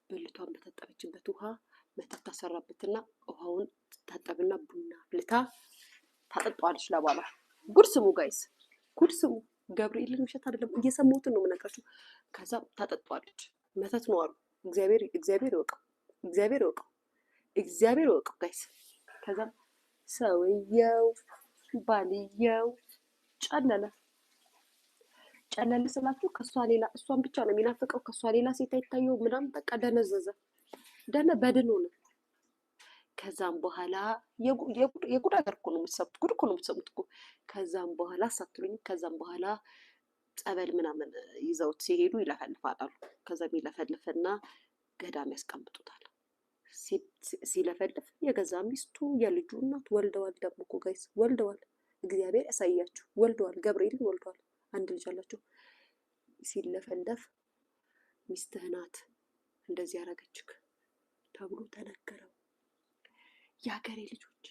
ብልቷን በታጠበችበት ውሃ መተት ታሰራበትና ውሃውን ታጠብና ቡና አፍልታ ታጠጣዋለች ለባሏ። ጉድ ስሙ guys፣ ጉድ ስሙ። ገብርኤልን ውሸት አይደለም፣ እየሰማሁትን ነው የምነግራችሁ። ከዛ ታጠጣዋለች። መተት ነው አሉ። እግዚአብሔር እግዚአብሔር ይወቀው፣ እግዚአብሔር ይወቀው፣ እግዚአብሔር ይወቀው guys። ከዛም ሰውየው ባልየው ጨለለ። ጨለለ ስላችሁ ከእሷ ሌላ እሷን ብቻ ነው የሚናፍቀው። ከእሷ ሌላ ሴት አይታየው ምናምን፣ በቃ ደነዘዘ፣ ደነ በድን ሆነ። ከዛም በኋላ የጉድ ሀገር እኮ ነው የምትሰሙት፣ ጉድ እኮ ነው የምትሰሙት እኮ። ከዛም በኋላ ሳትሉኝ፣ ከዛም በኋላ ጸበል ምናምን ይዘውት ሲሄዱ ይለፈልፋል አሉ። ከዛም ይለፈልፍና ገዳም ያስቀምጡታል። ሲለፈልፍ የገዛ ሚስቱ የልጁ እናት ወልደዋል። ደግሞ እኮ guys ወልደዋል። እግዚአብሔር ያሳያችሁ። ወልደዋል። ገብርኤልን ወልደዋል። አንድ ልጅ አላቸው። ሲለፈለፍ ሚስትህ ናት እንደዚህ ያደረገችክ ተብሎ ተነገረው። የሀገሬ ልጆች።